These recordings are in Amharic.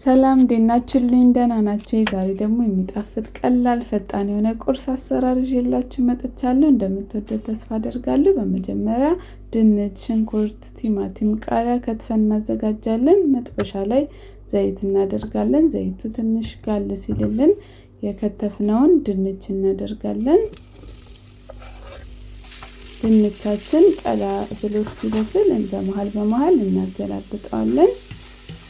ሰላም እንዴት ናችሁልኝ? ደህና ናችሁ? ዛሬ ደግሞ የሚጣፍጥ ቀላል ፈጣን የሆነ ቁርስ አሰራር ይዤላችሁ መጥቻለሁ። እንደምትወዱት ተስፋ አደርጋለሁ። በመጀመሪያ ድንች፣ ሽንኩርት፣ ቲማቲም፣ ቃሪያ ከትፈን እናዘጋጃለን። መጥበሻ ላይ ዘይት እናደርጋለን። ዘይቱ ትንሽ ጋል ሲልልን የከተፍነውን ድንች እናደርጋለን። ድንቻችን ቀላ ብሎ እስኪበስል በመሀል በመሀል እናገላብጠዋለን።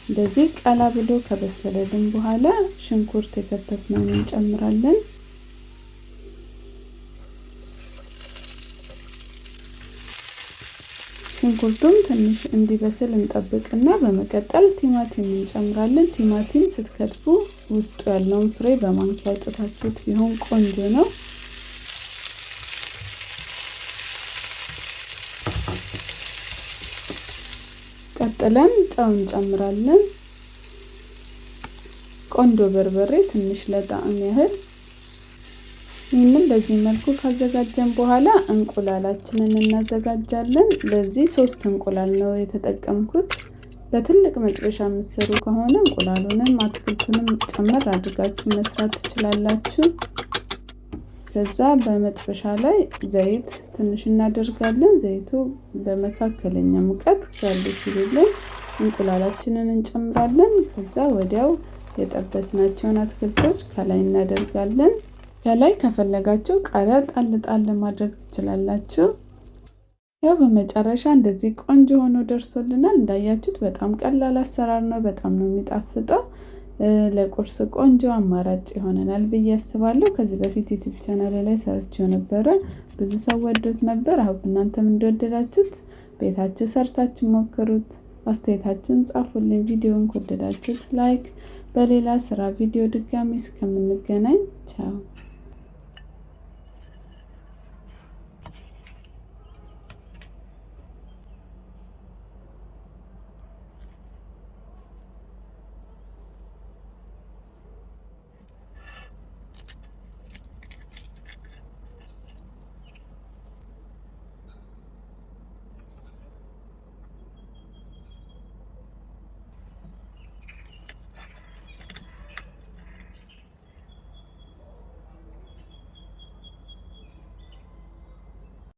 እንደዚህ ቀላ ብሎ ከበሰለልን በኋላ ሽንኩርት የከተፍነውን እንጨምራለን። ሽንኩርቱም ትንሽ እንዲበስል እንጠብቅና በመቀጠል ቲማቲም እንጨምራለን። ቲማቲም ስትከትፉ ውስጡ ያለውን ፍሬ በማንኪያ አውጥታችሁት ቢሆን ቆንጆ ነው። ቀጥለን ጨው እንጨምራለን። ቆንዶ በርበሬ ትንሽ ለጣዕም ያህል። ይህንን በዚህ መልኩ ካዘጋጀን በኋላ እንቁላላችንን እናዘጋጃለን። ለዚህ 3 እንቁላል ነው የተጠቀምኩት። በትልቅ መጥበሻ የምትሰሩ ከሆነ እንቁላሉንም አትክልቱንም ጨመር አድርጋችሁ መስራት ትችላላችሁ። ከዛ በመጥበሻ ላይ ዘይት ትንሽ እናደርጋለን። ዘይቱ በመካከለኛ ሙቀት ጋል ሲልልን እንቁላላችንን እንጨምራለን። ከዛ ወዲያው የጠበስናቸውን አትክልቶች ከላይ እናደርጋለን። ከላይ ከፈለጋችሁ ቃሪያ ጣል ጣል ማድረግ ትችላላችሁ። ያው በመጨረሻ እንደዚህ ቆንጆ ሆኖ ደርሶልናል። እንዳያችሁት በጣም ቀላል አሰራር ነው። በጣም ነው የሚጣፍጠው። ለቁርስ ቆንጆ አማራጭ ይሆነናል ብዬ አስባለሁ። ከዚህ በፊት ዩቲዩብ ቻናል ላይ ሰርቼው ነበረ። ብዙ ሰው ወዶት ነበር። አሁን እናንተም እንደወደዳችሁት ቤታችሁ ሰርታችሁ ሞክሩት። አስተያየታችሁን ጻፉልኝ። ቪዲዮውን ከወደዳችሁት like። በሌላ ስራ ቪዲዮ ድጋሚ እስከምንገናኝ ቻው።